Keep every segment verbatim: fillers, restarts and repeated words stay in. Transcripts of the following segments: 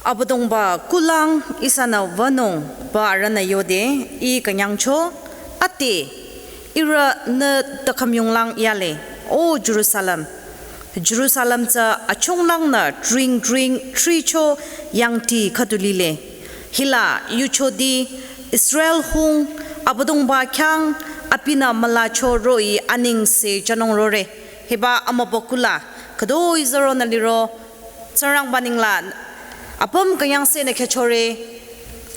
Abüdongba kulang ihsanü wünung ba arühnü yode, ih künyangcho, ate, ihrü nü tükhümyunglang yale, O Jerusalem. Jerusalem tsü achunglangnü tring tring thricho yangti khüdu lile. Hila yuchodi Israel hung Abüdongba khyang abinü mülacho roh-i anengse jünung rore. Hiba amübükuh la khütoi zaronü liro, Tsingrangba nengla apüm künyangsenü khyüchore.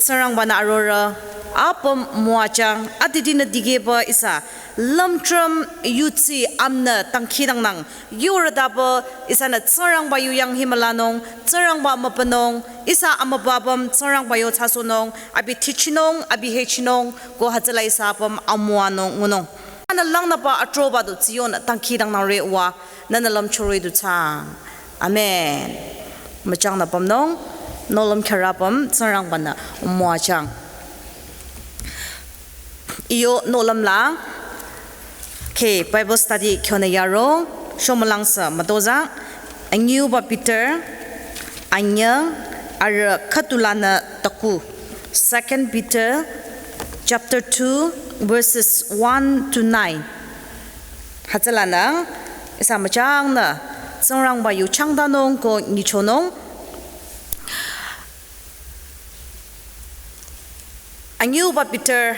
Tsingrangbanü arorüh apüm müwajüng, adidinü dikehba ihsa lümthrüm yutsi amnü dangkhidangnang yurüdaba ihsanü Tsingrangba yu yang hi mülanung, Tsingrangba mübünung, ihsa amübü apüm Tsingrangba yo thsasohnung, abi thichinung, abi hechinung, ko hütsüla ihsa apüm amüwanung ngunung. Nü langnüba atroba du Zion dangkhidangnangre wa, nünü lümchore du thsa. Amen. Müchangnü pümnung, nohlüm khyürü apüm Tsingrangbanü müwajüng. Iyo nohlüm la, ke Bible study khyonü yaro, shomülang sü mütozah, Anyiuba Peter, anyüh, arüh khüdulanü taku. Second Peter chapter two, verses one to nine. Hütsülanü, ihsa müchangnü, Tsingrangba yu changdanung ko nyichonung. Anyiuba Peter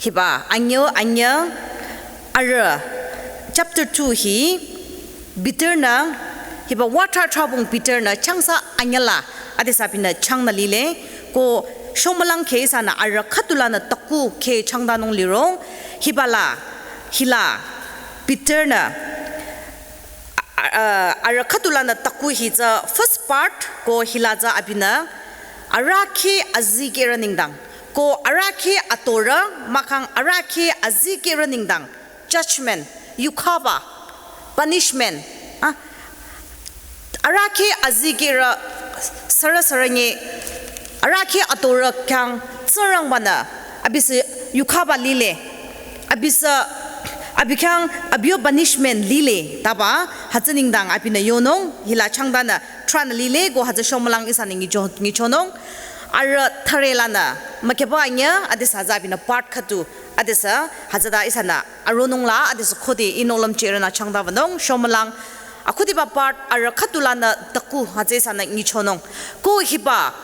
hiba, anyüh, anyüh, arüh, chapter two hi, Peter nü, hiba watra trabung Peter nü, changsa anyüh la, adesü abinü changnü lile, ko shomülang ke ihsanü arüh khüdulanü taku ke changdanung lirong, hiba la, hila, Peter nü, a-, a-, arüh khüdulanü taku hi tsü first part ko hila tsü abinü arahkheh azikehrü nengdang ko arahkheh atorü mahkhang arahkheh azikehrü nengdang judgment, yukhaba, punishment, ah, arahkheh azikehrü sürü sürü nge arahkheh atorü khyang Tsingrangbanü abisü yukhaba lile. Abisü, abi khyang, abi yo punishment lile. Taba, hütsü nengdang abinü yonung, hila changdanü, tranü lile, ko hütsü shomülang ihsanü nyicho-, nyichonung. Arüh thürelanü, mükheba anyüh, adesü hütsü abinü part khüdu, adesü, hütsüta ihsanü, aronung la, adesü khode, ih nohlüm chirünü changdabanung, shomülang, akhudiba part arüh khüdulanü taku hütsü ihsanü nyichonung. Ko hiba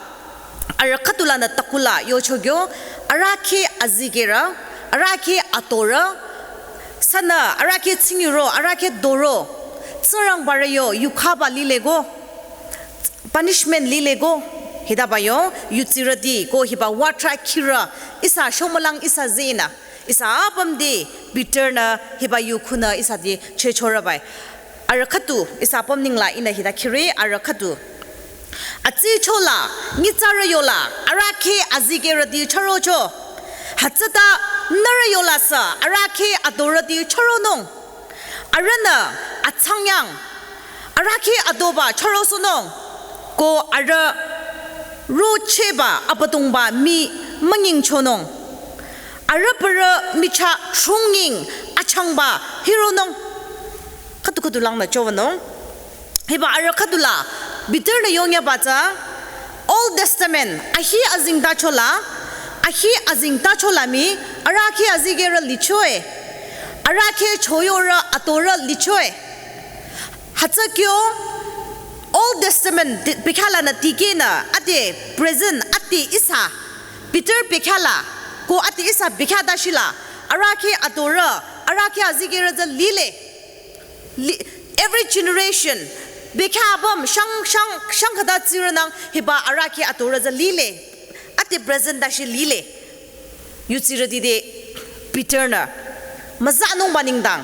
arüh khüdulanü taku la yocho kyo arahkheh azikehrü, arahkheh atorü, sünü arahkheh tsingyuro, arahkheh doro, Tsingrangbarü yo yukhaba lile ko, punishment lile ko, hitaba yo yudsirüti ko hiba watra khirü ihsa shomülang ihsa zenü. Ihsa apüm te Peter nü hiba yu khunü ihsa te chehchorübai. Arüh khüdu ihsa apüm nengla ihnü hita khire arüh khüdu. Atsichola, nyitsarü yola, arahkheh azikehrüti chürocho. Hütsüta nührü yola sü, arahkheh adorüti chüronung. Arühnü, atsang yang, arahkheh adoba chürosohnung, ko arüh rocheba Abüdongba mii münyingchonung. Arüh parü michah chungnying achangba hironung. Khüdu khüdu langnü chovanung. Hiba arüh khüdula, Peter nü yongyaba tsü, Old Testament, ahi azengtachola, ahi azengtachola mii, arahkheh azikehrü lichoe, arahkheh choyorü atorü lichoe. Hütsü kyo Old Testament di-, bekhyahlanü tikehnü, ade present, ade ihsa, Peter bekhyahla, ko ade ihsa bekhyah dashila, arahkheh atorü, arahkheh azikehrü tsü lile. Li-, every generation, bekhyah apüm, shang, shang, shang khüta tsirünang, hiba arahkheh atorü tsü lile. Ade present dashi lile. Yudsirüti te Peter nü, müzanungba nengdang.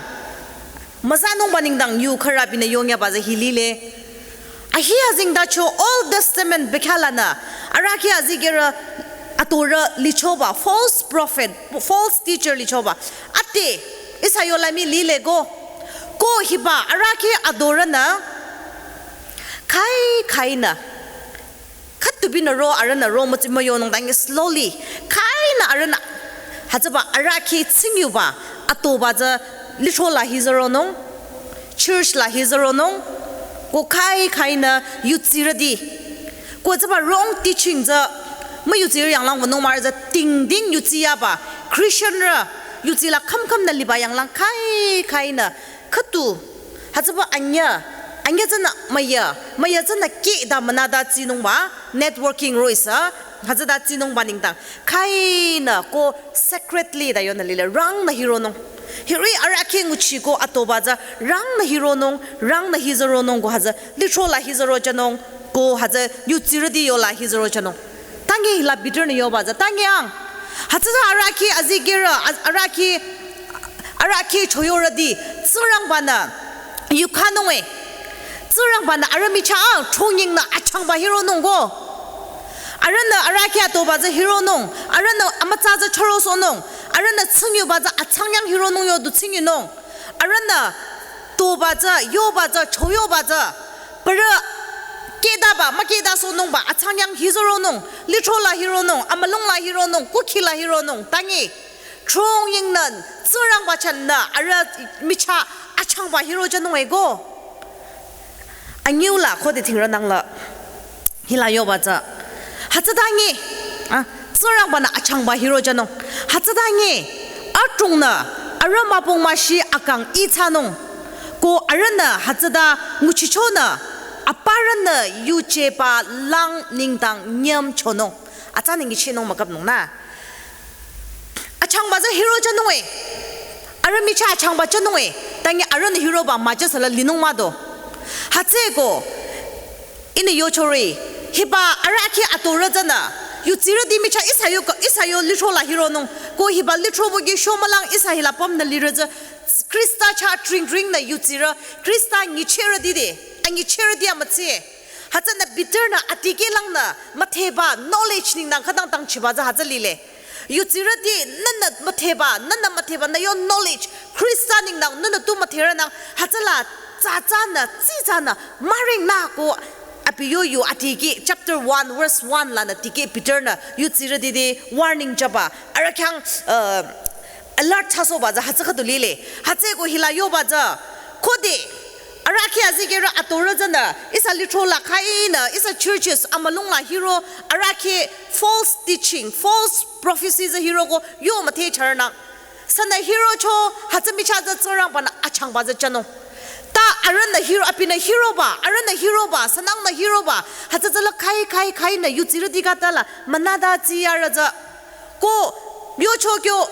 Müzanungba nengdang yu khürü abinü yongyaba tsü hi lile. Ahi azengtacho Old Testament bekhyahlanü, arahkheh azikehrü atorü lichoba, false prophet, false teacher lichoba. Ade, ihsa yola mii lile ko. Ko hiba, arahkheh adorünü, khai, khainü. Khütubinü ro, arühnü ro, mütsi müyonung dangi slowly. Khainü arühnü. Hütsüba arahkheh tsingyuba. Atoba tsü lichola hi zaronung. Church la hi zaronung. Ko khai khainü yudsirüti. Ko tsüba wrong teaching tsü, müyutsirü yanglang wünung mah tsü, tingting yutsi yaba, Christianrü, yutsi la khümkhüm nü liba yanglang khai khai nü, khütu, hütsüba anyüh, anyüh tsünü müyü, müyü tsünü keh da münü da tsinungba, networking roh-i sü, hütsüta tsinungba nengdang, khai nü ko secretly da yonü lile, rangnü hironung. Hiri arahkheh nguchi ko atoba tsü, rangnü hironung, rangnü hizüronung ko hütsü, lithro la hizüro jünung, ko hütsü yutsirüti yola hizüro jünung. Tangi hila Peter nü yoba tsü, tangi ang. Hütsüta arahkheh azikehrü, a-, arahkheh, arahkheh choyorüti, Tsingrangbanü yukhanung-e. Tsingrangbanü arüh michah ang, chungyingnü achangba hironung ko. Arühnü arahkheh atoba tsü hironung, arühnü amütsa tsü chürosohnung, arühnü tsingyuba tsü atsangyang hironung yo du tsingyunung. Arühnü toba tsü, yoba tsü, choyoba tsü, parü keh daba, mükehdasohnungba, atsangyang hizüronung, lithro la hironung, amülung la hironung, kukhi la hironung, tangi. Chungyingnü, Tsingrangba channü, arüh michah achangba hiro jünung-e ko. Anyüla khode thingrünang la. Hila yoba tsü. Hütsüta ngi. Ah, Tsingrangbanü achangba hiro jünung. Hütsüta ngi. Adrongnü. Arüh mübung müshi akang ih thsanung. Ko arühnü hütsüta nguchichonü. Aparünü yujeba lang nengdang nyümchonung. Atsa nengichinung müküpnung nü. Achangba tsü hiro jünung-e. Arüh michah achangba jünung-e. Tangi arühnü hiroba müjü süla linung mah do. Hütsüeko. Ihnü yochori. Hiba arahkheh atorü tsünü. Yutsirüti michah ihsa yo ka-, ihsa yo lithro la hironung. Ko hiba lithro bogi shomülang ihsa hila pümnü lirü tsü. Khrista chah tring tringnü yutsirü. Khrista nyichehrüti de. Anyichehrüti amütsi. Hütsünü Peter-nü adikehlangnü müdheba knowledge nengdang khütang tangchiba tsü hütsü lile. Yutsirüti nühnü müdheba, nühnü müdheba nü yo knowledge Khrista nengdang nühnü tu müdherünang hütsüla tsatsanü, tsitsanü, müringnü ko abi yo yu adikeh chapter one verse one lanü dikeh Peter-nü yutsirüti te warning jüba. Arüh khyang, uh, alert thsasohba tsü hütsü khüdu lile. Hütsüeko hila yoba tsü. Khode. Arahkheh azikehrü atorü tsünü. Ihsa lithro la khainü. Ihsa churches amülung la hiro. Arahkheh false teaching, false prophecy tsü hiro ko yo müdhe charünang. Sünü hirocho hütsü michah tsü Tsingrangbanü achangba tsü jünung. Ta arühnü hiro, abinü hiroba, arühnü hiroba, sünangnü hiroba. Hütsü tsüla khai khai khainü yutsirüti khütala münüta tsiyarü tsü. Ko, yocho kyo,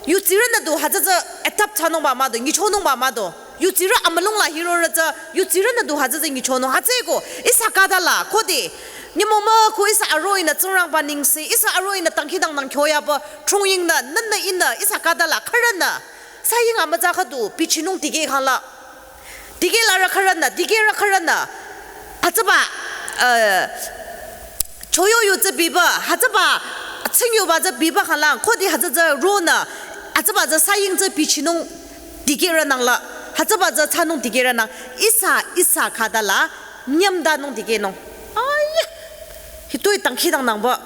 yutsirünü du hütsü tsü adapt thsanungba mah do, nyichonungba mah do. Yutsirü amülung la hirorü tsü, yutsirünü du hütsü tsü nyichonung. Hütsüeko, ihsa khütala, khode, nyümong mah ko ihsa aroh-i nü Tsingrangba nengse, ihsa aroh-i nü dangkhidangnang kyoyaba, chungyingnü, nühnü ihnü, ihsa khütala, khürünü. Saying amütsa khüdu, bichinung dikeh khangla. Dikehlarü khürünü, dikehrü khürünü. Hütsüba, uh, choyo yu tsü biba, hütsüba, tsingyuba tsü biba khanglang, khode hütsü tsü ronü, hütsüba tsü saying tsü bichinung dikehrünang la, hütsüba tsü thsanung dikehrünang, ihsa, ihsa khütala, nyümdanung dikehnung. Ai, hitoi dangkhidangnangba.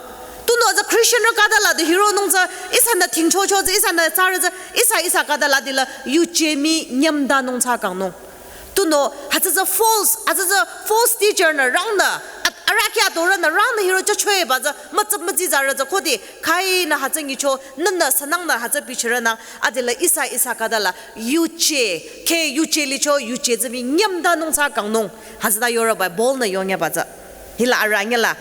Tunüo tsü Christianrü khütala du hironung tsü, ihsanü tingchocho tsü, ihsanü tsarü tsü, ihsa, ihsa khütala dila, yuje mii nyümdanung thsa kangnung. Tunüo, hütsü tsü false, hütsü tsü false teacher nü rangnü, a-, arahkheh atorünü rangnü hirocho choeba tsü, mütsüp mütsitsarü tsü, khode, khainü hütsü nyicho, nühnü sünangnü hütsü bichirünang, adila ihsa, ihsa khütala, yuje, khe yuje licho, yuje tsü mii nyümdanung thsa kangnung, hütsüta yorüba, Paul-nü yonyüba tsü. Hila arüh nyila.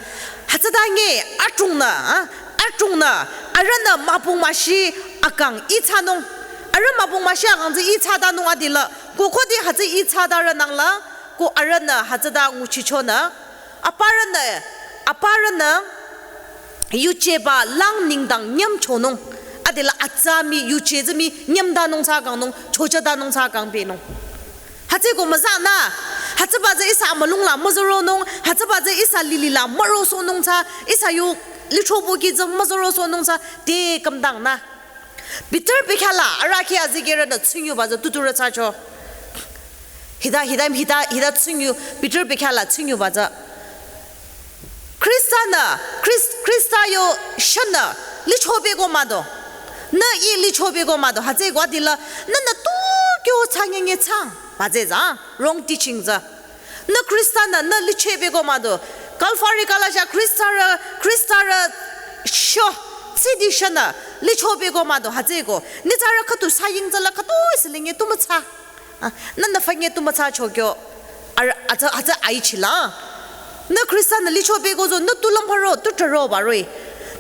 Hütsüta ngi adrongnü, ah, adrongnü, arühnü mübung müshi akang ih thsanung. Arüh mübung müshi akang tsü ih thsatanung adila. Ko khode hütsü ih thsatarünang la, ko arühnü hütsüta nguchichonü. Aparünü, aparünü, yujeba lang nengdang nyümchonung. Adila atsa mii yuje tsü mii nyümdanung thsa kangnung, chochatanung thsa kangpehnung. Hütsüeko mütsanü, hütsüba tsü ihsa amülung la müzüronung, hütsüba tsü ihsa lili la mürosohnung thsa, ihsa yo lithro bogi tsü müzürosohnung thsa, te kümdangnü. Peter bekhyah la, arahkheh azikehrünü tsingyuba tsü tuturü thsacho. Hita, hita, hita, hita tsingyu, Peter bekhyah la tsingyuba tsü. Khristanü, Khris-, Khrista yo shünü, lichopehko mah do. Nü ih lichopehko mah do. Hütsüeko adila, nühnü tu kyo thsangyenge thsang. Ba tsü tsü, wrong teaching tsü. Nü Khristanü, nü lichepehko mah do. Kalvari kalasha Khristarü, Khristarü sho, tsidi shanü, licho beko mado, hütsüko. Nyitsarü khüdu saying tsüla khüdu isilinge tumütsa. Ah, nünü fange tumütsa chokyo. Ar, atsa, atsa aichila. Nü Khristanü licho beko zo, nü tulam pharo, tu taro baroi.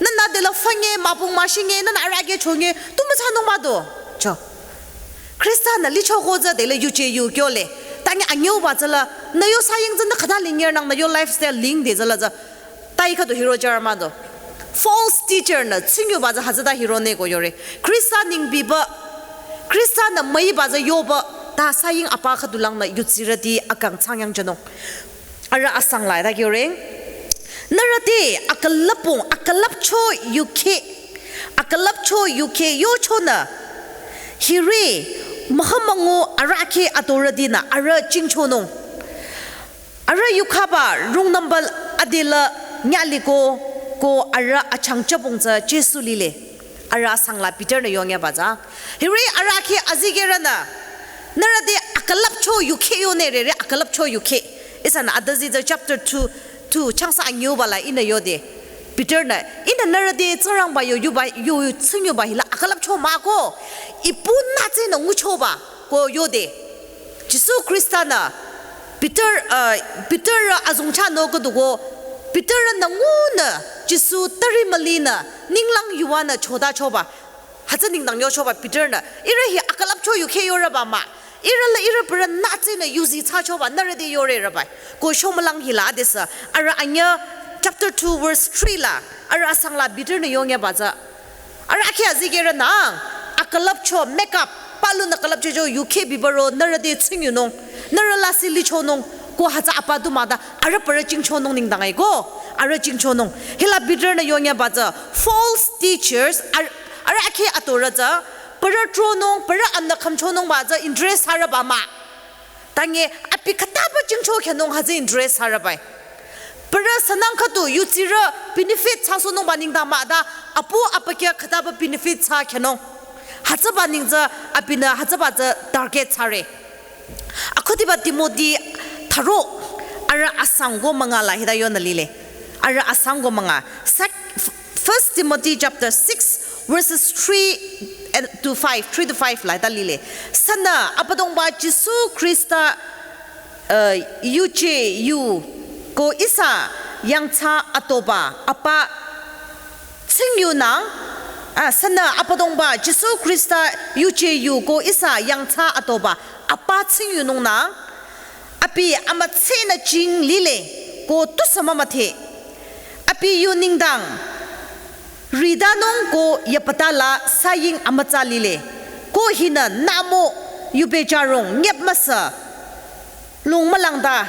Nünü dela fange, mapung mashinge, nünü arage chonge, tumütsa nung mado. Cho. Khristanü licho ko tsü dela yuje yu kyo le. Tangi anyüba tsüla, nü yo saying tsünü khüta linger nang, nü yo lifestyle ling de tsüla tsü. Tai khüdu hiro jar mado. False teacher nü, tsingyuba tsü hütsüta hiro ne ko yore. Khrista ningbiba, Khristanü müiba tsü yoba, ta saying apa khüdu langnü yutsirüti akang changyang jano. Arüh asang la ta kyore. Nührü te akülüpung, akülüpcho yuke. Akülüpcho yuke yochonü. Hiri, mahamangu arüh ke atorütinü, arüh chingchonung. Arüh yukhaba rungnümbü adela nyaliko ko arüh achangchabong tsü Jisu lile. Arüh asang la Peter nü yongyaba tsü. Hiri arüh ke azikehrünü. Nührü te akülüpcho yuke yone rere akülüpcho yuke. Ihsanü Adazi tsü chapter two, two, changsa anyüba la ihnü yode. Peter nü, ihnü nührü te Tsingrangba yo yuba, yo tsingyuba hila akülüpcho mah ko. Ipu nü tsünü nguchoba ko yode. Jisu Khristanü Peter, uh, Peter azungcha no kudugo, Peter nü ngunü Jisu tari mülinü ninglang yuvanü choda choba. Hütsü ningdang yochoba Peter nü, ihrü hi akülüpcho yuke yorüba mah. Ihrü la ihrü pürü nü tsünü yuzi tsa choba, nührü te yore rübai. Ko shomülang hila adesü, arüh anyü chapter two verse three la, arüh asang la Peter nü yongyaba tsü. Arüh ke azikehrünü, akülüpcho, makeup, palunü külüpcho cho yuke bibaro, nührü te tsingyunung, nührü lasih lichonung, ko hütsü apa du mah ta, arüh pürü chingchonung ningdang ai ko, arüh chingchonung. Hila Peter nü yongyaba tsü, false teachers, ar-, arüh ke atorü tsü, pürü tronung, pürü anü khümchonungba tsü interest harüba mah. Tangi abi khütaba chingcho khenung hütsü interest harübai. Pürü sünang khüdu yutsirü benefit thsasohnungba ningdang mah ta apu apakya khütaba benefit thsa khenung. Hütsüba ningtsü abinü hütsüba tsü target thsare. Akhudiba Timothy tharo arüh asang ko münga la hita yonü lile. Arüh asang ko münga. Sec-, First Timothy chapter six, verses three and to five, three to five la ta lile. Sünü Abüdongba Jisu Khrista, uh, yuje yu ko ihsa yangthsa atoba apa tsingyunang, ah, sünü Abüdongba Jisu Khrista yuje yu ko ihsa yangthsa atoba apa tsingyunungnang, abi amütsenü jing lile ko tusü mümüdhe. Abi yu nengdang ridanung ko yapata la saying amütsa lile. Ko hinü namo yubecharong nyep müsü lung mülangda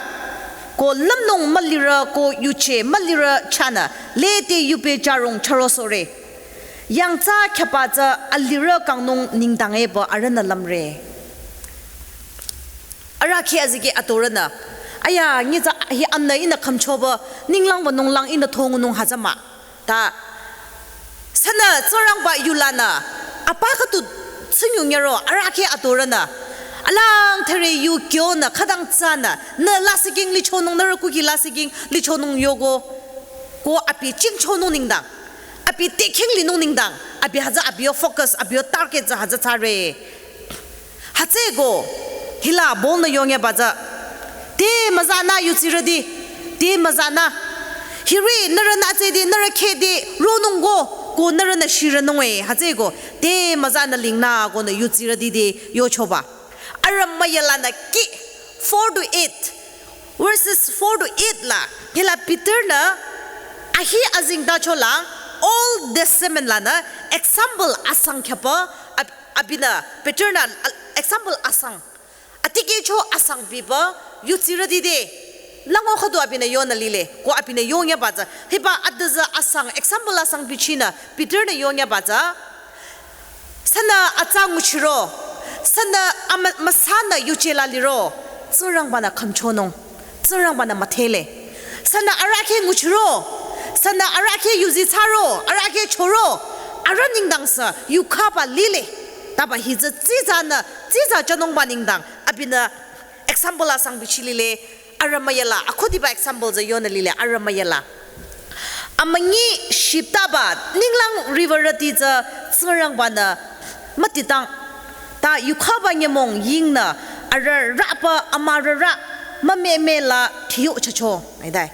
ko lümnung mülirü ko yuje mülirü chahnü lede yubecharong charosohre. Yangthsa khyaba tsü alirü kangnung nengdang epü arühnü lümre. Arüh khi azikeh atorünü, aya, nyitsü hi anü ihnü khümchoba, ninglang ba nunglang ihnü thongnung hütsü mah. Ta, sünü Tsingrangba yulanü, apa khüdu tsingyung yaro, arüh khi atorünü, alang thüre yu kyonü, khütang tsünü, nü lasihking lichonung, nührü kuki lasihking lichonung yoko, ko abi chingchonung nengdang, abi tekhing linung nengdang, abi hütsü abi yo focus, abi yo target tsü hütsü thsare. Hütsüeko, hila Paul-nü yongyaba tsü, te müzanü yutsirüti, te müzanü. Hiri nührünü tsüdi, nührü khedi, ronungko, ko nührünü shiranung e, hütsüeko, te müzanü lingnü konü yutsirüti te yochoba. Arüh müyalanü ki, four to eight, verses four to eight la, hila Peter-nü, ahi azengtacho la, Old Testament lanü, example asang khyaba, ab-, abinü, Peter-nü, al-, example asang. Atikehcho asang biba, yutsirüti te, lango khüdu abinü yonü lile, ko abinü yongyaba tsü, hiba adüzü asang, example asang bichinü, Peter-nü yongyaba tsü, sünü atsa nguchiro, sünü amü-, müsanü yuje la liro, Tsingrangba-nü khümchonung, Tsingrangba-nü müdhele. Sünü arüh khi nguchiro, sünü arüh khi yuzi thsaro, arüh khi choro, arüh nengdang sü yukhaba lile. Taba hitsü tsitsünü, tsitsü jünungba nengdang, abinü example asang bichi lile, Arüh müyala, akhudiba example tsü yonü lile, arüh müyala. Amünyi shiptaba, ninglang riwürüti tsü Tsingrangba-nü mütitang. Ta yukhaba nyümong yingnü, arüh rüpü amürarü, mümemela thiyo chacho, aidai.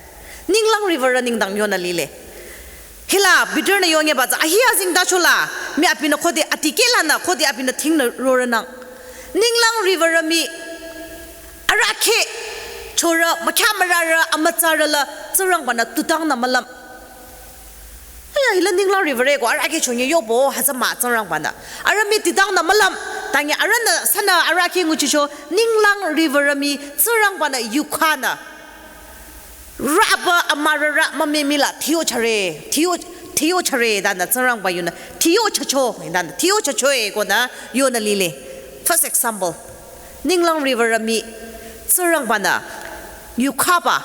Ninglang riwürü nengdang yonü lile. Hila, Peter-nü yonyiba tsü, ahi azengtacho la, mii abinü khode atikehlanü, khode abinü thingnü rorünang. Ninglang riwürü mii, arahkheh chorü, mükya mürarü, amütsarü la, Tsingrangba-nü tutangnü mülüm. Aya, hila ninglang riwürü ko, arahkheh chonyi yobo, hütsü mah Tsingrangba-nü. Arüh mii tutangnü mülüm, tangi arühnü sünü arahkheh nguchicho, ninglang riwürü mii, Tsingrangba-nü yukhanü. Rüpü amürarü mümemela thiyo chare, thiyo, thiyo chare danü Tsingrangba yunü, thiyo chacho, danü thiyo chacho-e konü yonü lile. First example, ninglang riwürü mii Tsingrangba-nü yukhaba,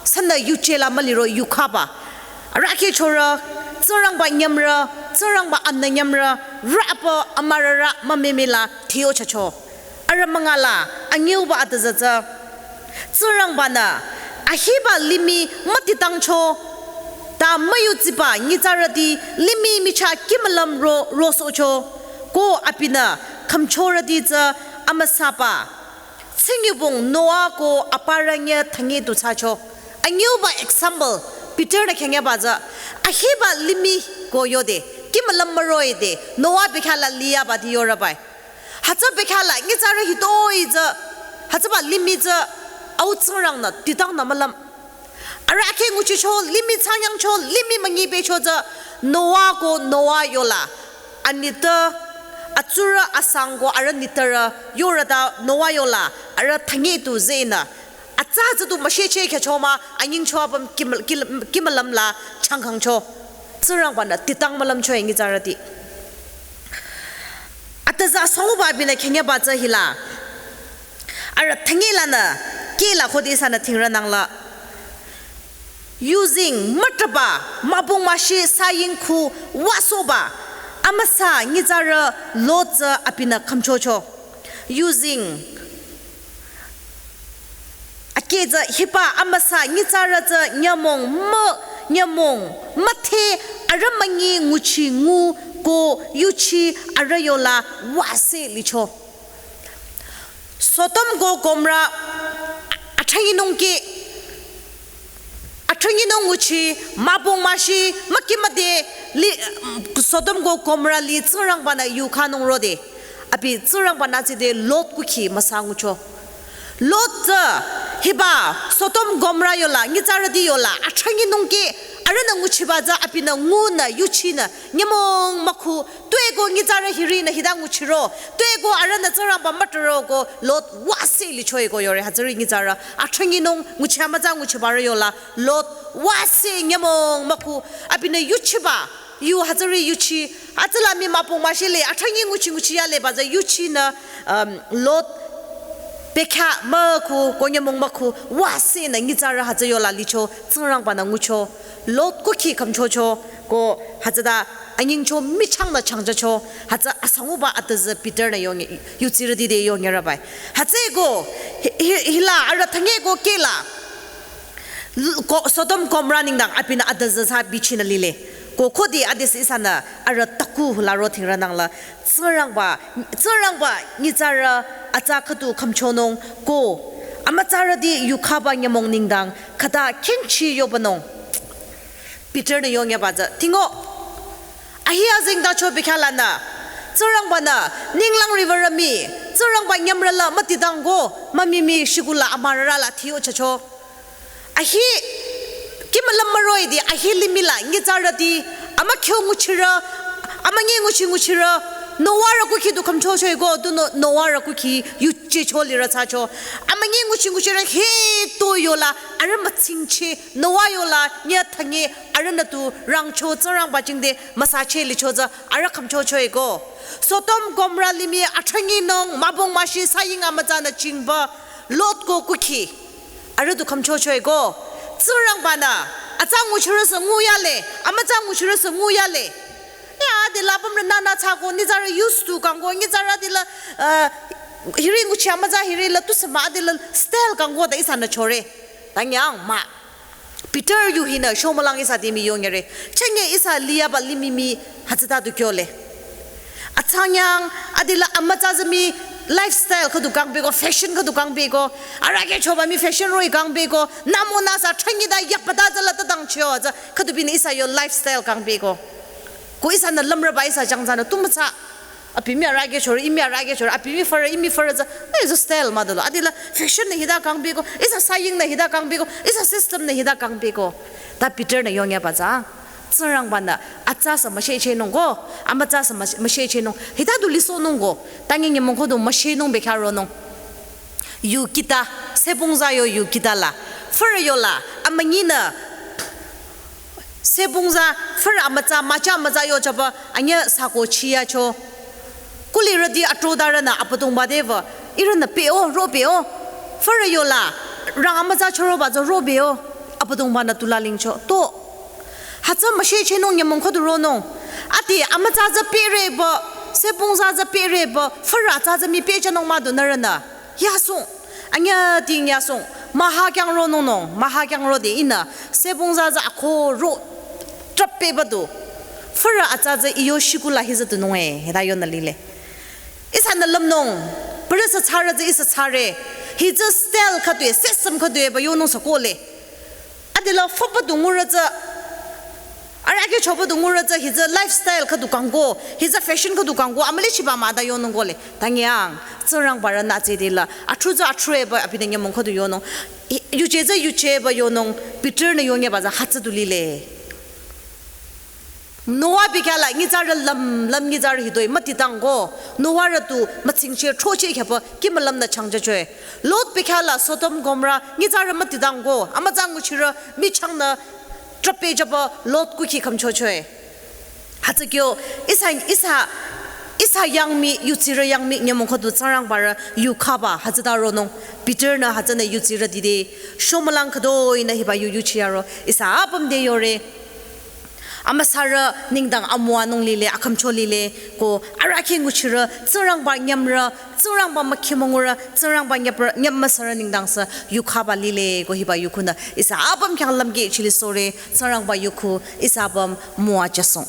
sünü yuje la müliro yukhaba. Arahkheh chorü, Tsingrangba nyümrü, Tsingrangba anbü nyümrü, rüpü amürarü mümemela thiyo chacho. Arüh müngala, anyüuba atüzü tsü. Tsingrangba-nü, ahiba limih mütitangcho, ta müyutsiba nyitsarüti limih michah kimülüm ro, rosohcho, ko abinü khümchorüti tsü amüsaba. Tsingyubong Noah ko aparü nyü thangye tu thsacho. Anyüuba example, Peter-nü khyangyiba tsü, ahiba limih ko yode, kimülüm müroide, Noah bekhyah la liyabati yorübai. Hütsü bekhyah la nyitsarü hitoi tsü, hütsüba limih tsü, au Tsingrangnü tutangnü mülüm. Arahkheh nguchicho, limih thsanyangcho, limih münyi becho tsü, Noah ko Noah yola. Anitpü, atsurü asang ko arüh nitpürü, yorüta Noah yola, arüh thangye tu zehnü. Atsa tsü tu müshehcheh khyücho mah, anyingcho apüm kim, kim, kimülüm la changkhangcho. Tsingrangba-nü tutang mülümcho-e nyitsarüti. Atüzü asonguba abinü khyangyiba tsü hila. Arüh thangye lanü, kehla khode ihsanü thingrünang la. Yuzeng mütraba, mübung müshi saying khu wüsohba. Amüsa nyitsarü Lot tsü abinü khümchocho. Yuzeng akeh tsü hiba amüsa nyitsarü tsü nyümong mü, nyümong müthe arüh münyi nguchi ngu ko yuchi arüh yola wüseh licho. Sodom ko Gomorrah athrünginung keh, athrünginung nguchi, mübung müshi, müki müde li, Sodom ko Gomorrah li Tsingrangba-nü yukhanung rode. Abi Tsingrangba-nü tside Lot kukhi müsa ngucho. Lot tsü hiba Sodom Gomorrah yola, nyitsarüti yola, athrünginung keh, arühnü nguchiba tsü abinü ngunü, yuchinü, nyümong mükhu, tueko nyitsarü hirinü hita nguchiro, tueko arühnü Tsingrangba mütoro ko Lot wüseh licho-e ko yore, hütsüri nyitsarü, athrünginung nguchi amütsa nguchibarü yola, Lot wüseh nyümong mükhu, abinü yuchiba, yu hütsüri yuchi, hütsüla mii mübung müshi le, athrüngi nguchi nguchi yaleba tsü yuchinü, um, Lot bekhyah mükhu, ko nyümong mükhu, wüsehnü nyitsarü hütsü yola licho, Tsingrangba-nü ngucho, Lot kukhi khümchocho, ko hütsüta anyingcho michang nü changjacho, hütsü asonguba atüzü Peter-nü yong, yudsirüti te yongyarübai. Hütsüeko, hi, hi, hila arüh thangye ko kehla. L-, ko-, Sodom Gomorrah nengdang abinü atüzü thsa bichinü lile. Ko khode adesü ihsanü arüh taku hula ro thingrünang la. Tsingrangba, Tsingrangba nyitsarü atsa khüdu khümchonung ko amütsarüti yukhaba nyümong nengdang khüta khingchi yobanung. Peter-nü yongyaba tsü, tingo. Ahi azengtacho bekhyah lanü, Tsingrangba-nü, ninglang riwürü mii, Tsingrangba nyümrü la mütitang ko, mümimi shikula amürarü la thiyo chacho. Ahi, kimülüm müroide, ahi limih la, nyitsarüti, amükhyo nguchirü, amünyi nguchi nguchirü, Noah rü kukhi du khümchocho-e ko, du No-, Noah rü kukhi, yuchicho lirü thsacho. Amünyi nguchi nguchirü, hitoi yola, arüh mütsingcheh, Noah yola, nyü thangye, arühnü tu rangcho Tsingrangba jingte müsacheh licho tsü arüh khümchocho-e ko. Sodom Gomorrah limih athrünginung mübung müshi saying amütsanü jingba Lot ko kukhi. Arüh tu khümchocho-e ko. Tsingrangba-nü atsa nguchirüsü nguyale, amütsa nguchirüsü nguyale. Ya, adela pümrü nünü thsako, nyitsarü used to kangko, nyitsarü adela, uh, Hiri nguchi amütsa hiri la tusü mah adila style kangko ta ihsanü chore. Tanyang mah. Peter yu hinü shomülang ihsa te mii yonyere. Chenge ihsa liyaba limih mii hütsüta du kyole. Atsanyang adila amütsa tsü mii lifestyle khüdu kangpeko, fashion khüdu kangpeko. Arahkheh choba mii fashion roh-i kangpeko. Namo nüsa chenge ta yakba ta tsü la ta dangcheo tsü. Khüdu binü ihsa yo lifestyle kangpeko. Ko ihsanü lümrüba ihsa jangtsanü tu mütsa. Abi mii arahkheh chore, ih mii arahkheh chore, abi mii fürü, ih mii fürü tsü, eh, tsü style mah dolo. Adila fashion nü hita kangpeko, ihsa saying nü hita kangpeko, ihsa system nü hita kangpeko. Ta Peter nü yongyaba tsü, Tsingrangba-nü atsa sü müshehchehnung ko, amütsa sü müsh-, müshehchehnung, hita du lisohnung ko, tangi nyümong khüdu müshehnung bekhyah ronung. Yu kita, sepung tsü yo yu kita la, fürü yola, amünyinü, sepung tsü, fürü amütsa, mücha mütsa yochaba, anyüh sako chiyacho. Kulirüti atrodarünü Abüdongba te wü, ihrünü peo, ro peo. Fürü yola, rang amütsa choroba tsü ro peo. Abüdongba-nü tulalingcho. To. Hütsü müshehchehnung nyümong khüdu ronung. Ati amütsa tsü pereba, sepung tsü tsü pereba, fürü atsa tsü mii pehjünung mah du nührünü. Yasung, anyüh ting yasung, müha khyang ronung nung, müha khyang rode ihnü, sepung tsü tsü akho ro, trap peba du. Fürü atsa tsü iyo shikula hi tsü tunung e, hita yonü lile. Ihsanü lümnung, pürü sü tsarü tsü ihsa tsare, hi tsü style khüdu e, system khüdu e ba yonung sü kohle. Adila füba du ngurü tsü, arahkheh choba du ngurü tsü, hi tsü lifestyle khüdu kangko, hi tsü fashion khüdu kangko, amülichiba mah ta yonung kohle. Tangyang, Tsingrangba rünü tsü dila, atru tsü atru eba, abinü nyümong khüdu yonung. I-, yuje tsü yuje eba yonung, Peter nü yongyaba tsü hütsü du lile. Noah bekhyah la, nyitsarü lüm, lüm nyitsarü hitoi, mütidang ko. Noah rü tu, mütsingcheh, throcheh khyaba, kih mülümnü changchachoe. Lot bekhyah la, Sodom Gomorrah, nyitsarü mütidang ko. Amütsa nguchirü, michang nü, trap pehjüba, Lot kukhi khümchochoe. Hütsü kyo, ihsa, ihsa, ihsa yang mii, yutsirü yang mii, nyümong khüdu Tsingrangba rü, yukhaba, hütsüta ronung. Peter nü hütsünü yutsirüti te, shomülang khüdoi nü hiba yu yuchiyaro, ihsa apüm te yore. Amüsarü nengdang amüwanung lile, akhümcho lile, ko arahkheh nguchirü, Tsingrangba nyümrü, Tsingrangba mükhimongurü, Tsingrangba nyüprü, nyüm müsarü nengdang sü yukhaba lile, ko hiba yukhunü, ihsa apüm khyang lümkeh chilisohre, Tsingrangba yukhu, ihsa apüm müwajüsong.